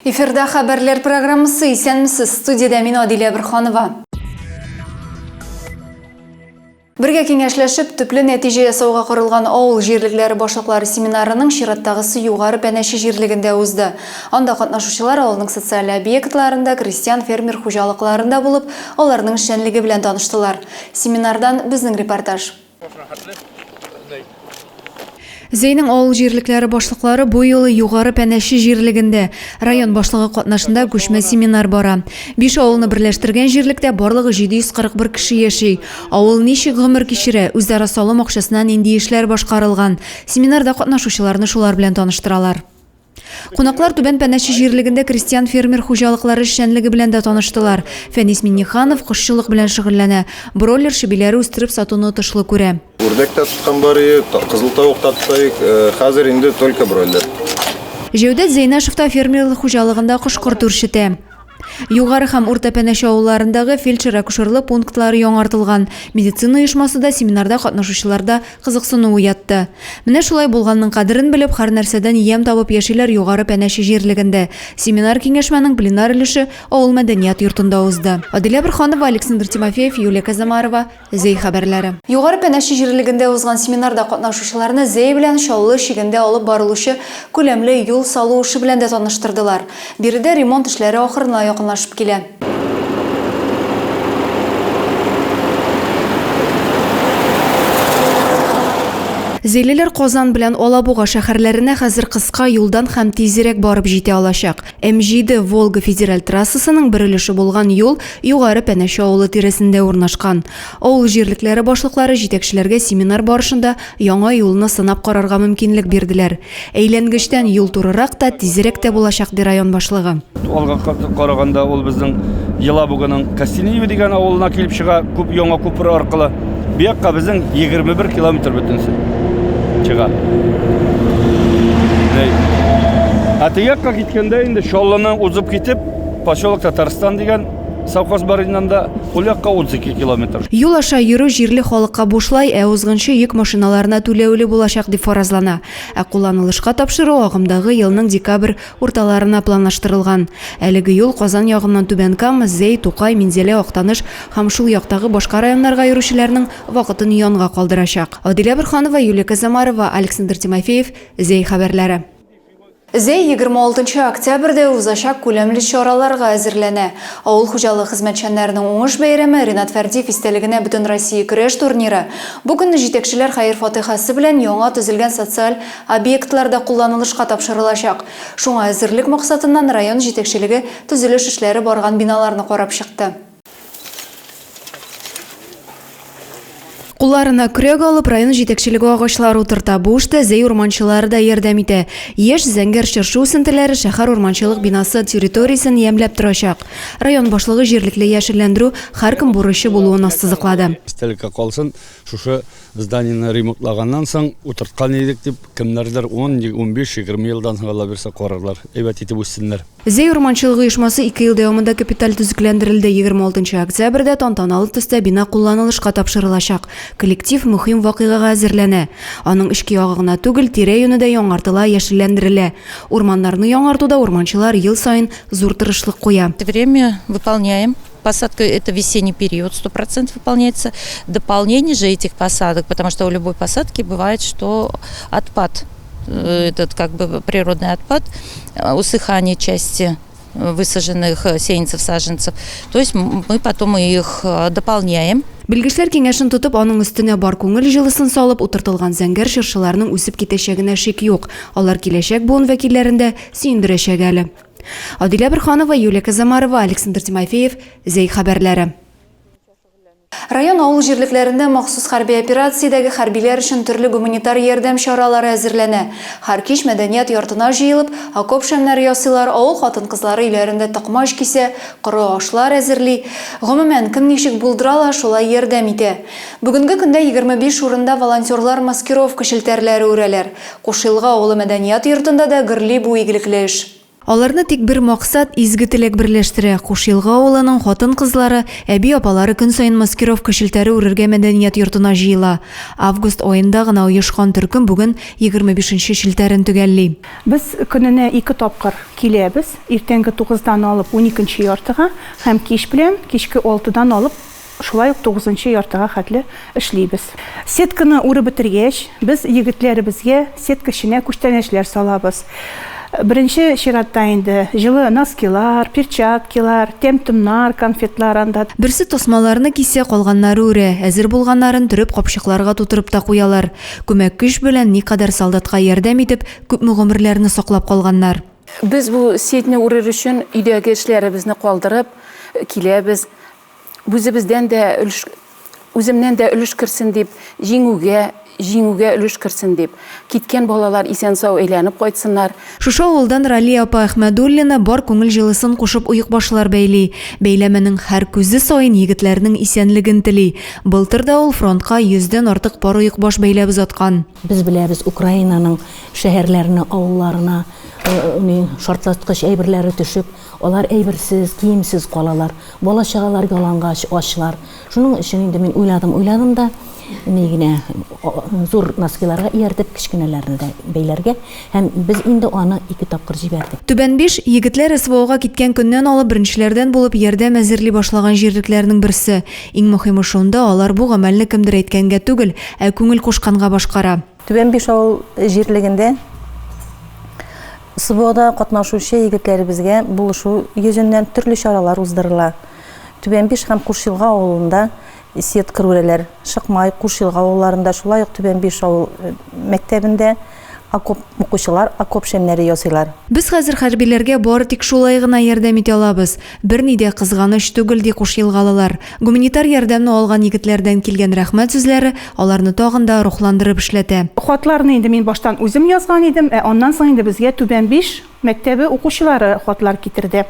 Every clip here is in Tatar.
Эфирда хәбәрләр программасы. Исәнмесез, студиядә мин Адилә Борханова. Бергә киңәшләшеп, төпле нәтиҗә ясауга корылган авыл җирлекләре башлыклары семинарының чираттагысы Югары Пәнәче җирлегендә узды. Анда катнашучылар авылның социаль объектларында, крестьян-фермер хуҗалыкларында булып, аларның эшчәнлеге белән таныштылар. Семинардан безнең репортаж. Зәйнең авыл җирлекләре башлыклары бу юлы Югары Пәнәче җирлегендә район башлыгы катнашында күчмә семинар бара. Биш авылны берләштергән җирлектә барлыгы 741 кеше яши. Авыл ничек гомер кичерә, үзара салым акчасына нинди эшләр башкарылган? Семинарда катнашучыларны шулар белән таныштыралар. Кунаклар Түбән Пәнәче җирлегендә крестьян-фермер хуҗалыклары эшчәнлеге белән дә таныштылар. Фәнис Миңнеханов кошчылык белән шөгыльләнә. Бройлер чебиләре үстереп сатуны отышлы күрә. Үрдәк тә тоткан бар иде, кызыл тавык та тота идек. Хәзер инде только бройлер. Җәүдәт Зәйнашев та фермерлык хуҗалыгында кош-корт үрчетә. Югары һәм Урта Пәнәче авылларындагы фельдшер-акушерлык пунктлары яңартылган. Медицина оешмасы да семинарда катнашучыларда кызыксыну уятты. Менә шулай булганның кадерен белеп, һәрнәрсәдән ямь табып яшиләр Югары Пәнәче җирлегендә. Семинар-киңәшмәнең пленар өлеше авыл мәдәният йортында узды. Адилә Борһанова, Александр Тимофеев, Юлия Казамарова, Зәй хәбәрләре. Югары Пәнәче җирлегендә узган семинарда катнашучыларны Зәй белән Чаллы чигендә алып барылучы күләмле юл салу эше белән дә таныштырдылар. Биредә ремонт эшләре ахырына якынлашып килә. Зәйлеләр Казан белән Алабуга шәһәрләренә хәзер кыска юлдан һәм тизрәк барып җитә алачак. М-җиде Волга федераль трассасының бер өлеше булган юл Югары Пәнәче авылы тирәсендә урнашкан. Авыл җирлекләре башлыклары җитәкчеләргә семинар барышында яңа юлны сынап карарга мөмкинлек бирделәр. Әйләнгечтән юл турырак та, тизрәк тә булачак, ди район башлыгы. Алга караганда ул безнең Елабуганың Костенеево дигән авылына килеп чыга, күп яңа күпер аркылы. Бу якка безнең 21 километр бөтенесе чыга. Ә теге якка киткәндә инде Чаллыны узып китеп, поселок Татарстан дигән совхоз бар инде анда, ул якка 32 километр. Юл аша йөрү җирле халыкка бушлай, ә узгынчы йөк машиналарына түләүле булачак дип фаразлана. Ә кулланылышка тапшыру агымдагы елның декабрь урталарына планлаштырылган. Әлеге юл Казан ягыннан Түбән Кама, Зәй, Тукай, Минзәлә, Актаныш һәм шул яктагы башка районнарга йөрүчеләрнең вакытын янга калдырачак. Адилә Борһанова, Юлия Казамарова, Александр Тимофеев, Зәй хәбәрләре. Зәй 26 нчы октябрьдә узачак күләмле чараларга әзерләнә. Авыл хуҗалыгы хезмәтчәннәренең уңыш бәйрәме, Ринат Фәрдиев истәлегенә Бөтенроссия көрәш турниры. Бу көнне җитәкчеләр хәер-фатыйхасы белән яңа төзелгән социаль объектлар да кулланылышка тапшырылачак. Шуңа әзерлек максатыннан район җитәкчелеге төзелеш эшләре барган биналарны карап чыкты. Кулларына көрәк алып, район җитәкчелеге агачлар утырта. Бу эштә Зәй урманчылары да ярдәм итә. Яшь зәңгәр чыршы үсентеләре шәһәр урманчылык бинасы территориясен ямьләп торачак. Район башлыгы җирлекле яшелләндерү һәркем бурычы булуын ассызыклады. Истәлеккә калсын, шушы зданиене ремонтлаганнан соң утырткан идек дип, кемнәрдер ун, 15, 20 елдан соң, Алла бирсә, карарлар. Әйбәт итеп үссеннәр. Зәй урманчылыгы оешмасы ике ел дәвамында капиталь төзекләндерелде. 26 нчы октябрьдә тантаналы төстә бина кулланылышка тапшырылачак. Коллектив мөһим вакыйгага әзерләнә. Аның эчке ягы гына түгел, тирә-юне дә яңартыла, яшелләндерелә. Урманнарны яңартуда урманчылар ел саен зур тырышлык куя. Время выполняем. Посадка это весенний период, 100% выполняется. Дополнение же этих посадок, потому что у любой посадки бывает, что отпад Э, этот как бы природный отпад, э, усыхание части высаженных э, сеянцев, саженцев. То есть мы потом их дополняем. Белгечләр киңәшен тотып, аның өстенә бар күңел җылысын салып утыртылган зәңгәр чыршыларның үсеп китәчәгенә шик юк. Алар киләчәк буын вәкилләрен дә сөендерәчәк әле. Адилә Борһанова, Юлия Казамарова, Александр Тимофеев, Зәй хәбәрләре. Район авыл җирлекләрендә махсус хәрби операциядәге хәрбиләр өчен төрле гуманитар ярдәм чаралары әзерләнә. Һәр кич мәдәният йортына җыелып, окоп шәмнәре ясыйлар, авыл хатын-кызлары өйләрендә токмач кисә, коры ашлар әзерли. Гомумән, кем ничек булдыра ала, шулай ярдәм итә. Бүгенге көндә 25 урында волонтерлар маскировка челтәрләре үрәләр. Кушыйлга авылы мәдәният йортында да гөрли бу игелекле эш. Аларны тик бер максат, изге теләк берләштерә. Кушъелга авылының хатын-кызлары, әби-апалары көн саен маскировка челтәре үрергә мәдәният йортына җыела. Август аенда гына оешкан төркем бүген 25 нче челтәрен төгәлли. Без көненә ике тапкыр киләбез, иртәнге тугыздан алып уникенче яртыга һәм кич белән кичке алтыдан алып шулай ук тугызынчы яртыга хәтле эшлибез. Сетканы үреп бетергәч, без егетләребезгә сетка эченә күчтәнәчләр салабыз. Беренче чиратта инде җылы носкилар, перчаткилар, тәм-томнар, конфетлар анда. Берсе тасмаларны кисә, калганнары үрә. Әзер булганнарын төреп капчыкларга тутырып та куялар. Күмәк көч белән никадәр солдатка ярдәм итеп, күпме гомерләрне саклап калганнар. Без бу сетьне үрер өчен өйдәге эшләребезне калдырып киләбез. Үзебездән дә өлеш, үземнән дә өлеш керсен дип, җиңүгә, җиңүгә өлеш керсен дип. Киткән балалар исән-сау әйләнеп кайтсыннар. Шушы авылдан Ралия апа Әхмәдуллина бар күңел җылысын кушып оекбашлар бәйли. Бәйләменең һәр күзе саен егетләрнең исәнлеген тели. Былтыр да ул фронтка йөздән артык пар оекбаш бәйләп озаткан. Без беләбез, Украинаның шәһәрләренә, авылларына шартлаткыч әйберләре төшеп, алар әйберсез, киемсез калалар. Бала-чагалар ялангач, ачлар. Шуның өчен инде мин уйладым, уйладым да, ни генә зур носкиларга ияртеп, кечкенәләрне дә бәйләргә. Һәм без инде аны ике тапкыр җибәрдек. Түбән Биш, егетләр СВОга киткән көннән алып беренчеләрдән булып ярдәм әзерли башлаган җирлекләрнең берсе. Иң мөһиме шунда, алар бу гамәлне кемдер әйткәнгә түгел, ә күңел кушканга башкара. Түбән Биш авыл җирлегендә СВОда катнашучы егетләребезгә булышу йөзеннән төрле чаралар уздырыла. Түбән Биш һәм Кушъелга авылында сетка үрәләр. Шыкмай, Кушъелга авылларында, шулай ук Түбән Биш авыл мәктәбендә окоп укучылар окоп шәмнәре ясыйлар. Без хәзер хәрбиләргә бары тик шулай гына ярдәм итә алабыз. Берни дә кызганыч түгел, ди кушъелгалылар. Гуманитар ярдәмне алган егетләрдән килгән рәхмәт сүзләре аларны тагын да рухландырып эшләтә. Хатларны инде мин баштан үзем язган идем, ә аннан соң инде безгә Түбән Биш мәктәбе укучылары хатлар китерде.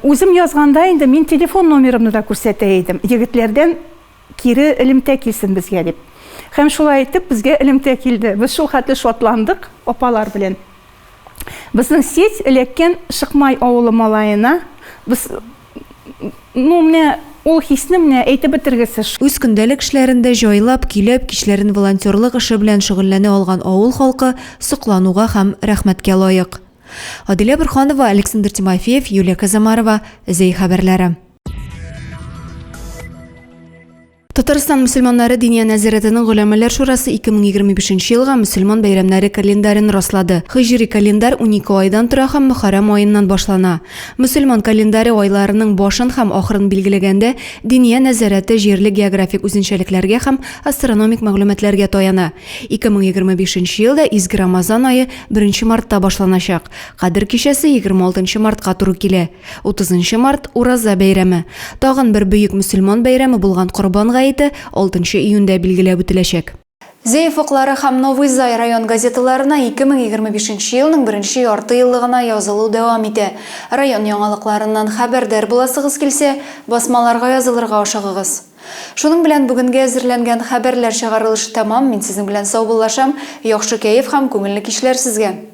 Үзем язганда инде мин телефон номерымны да күрсәтә идем, егетләрдән кире элемтә килсен безгә дип. Һәм шулай итеп безгә элемтә килде. Без шул хәтле шатландык апалар белән. Безнең сеть эләккән Шыкмай авылы малаена без ну менә ул хисне менә әйтеп бетергесез. Үз көндәлек эшләрен дә җайлап, көйләп, кичләрен волонтерлык эше белән шөгыльләнә алган авыл халкы соклануга һәм рәхмәткә лаек. Адилә Борһанова, Александр Тимофеев, Юлия Казамарова, Зәй хәбәрләре. Татарстан мөселманнары Диния нәзарәтенең Голәмәләр шурасы 2025 елга мөселман бәйрәмнәре календарен раслады. Һиҗри календарь 12 айдан тора һәм Мөхәррәм аеннан башлана. Мөселман календаре айларының башын һәм ахырын билгеләгәндә Диния нәзарәте җирле географик үзенчәлекләргә һәм астрономик мәгълүматларга таяна. 2025 елда Изге Рамазан ае 1 мартта башланачак. Кадер кичәсе 26 мартка туры килә. 30 март, Ураза бәйрәме. Тагын бер бөек мөселман бәйрәме булган Корбан гаете 6 июньдә билгеләп үтеләчәк. Зәй офыклары һәм Новый Зай район газеталарына 2025 елның беренче ярты еллыгына язылу дәвам итә. Район яңалыкларыннан хәбәрдар буласыгыз килсә, басмаларга язылырга ашыгыгыз. Шуның белән бүгенгә әзерләнгән хәбәрләр чыгарылышы тәмам, мин сезнең белән саубуллашам, яхшы кәеф һәм күңелле кичләр сезгә!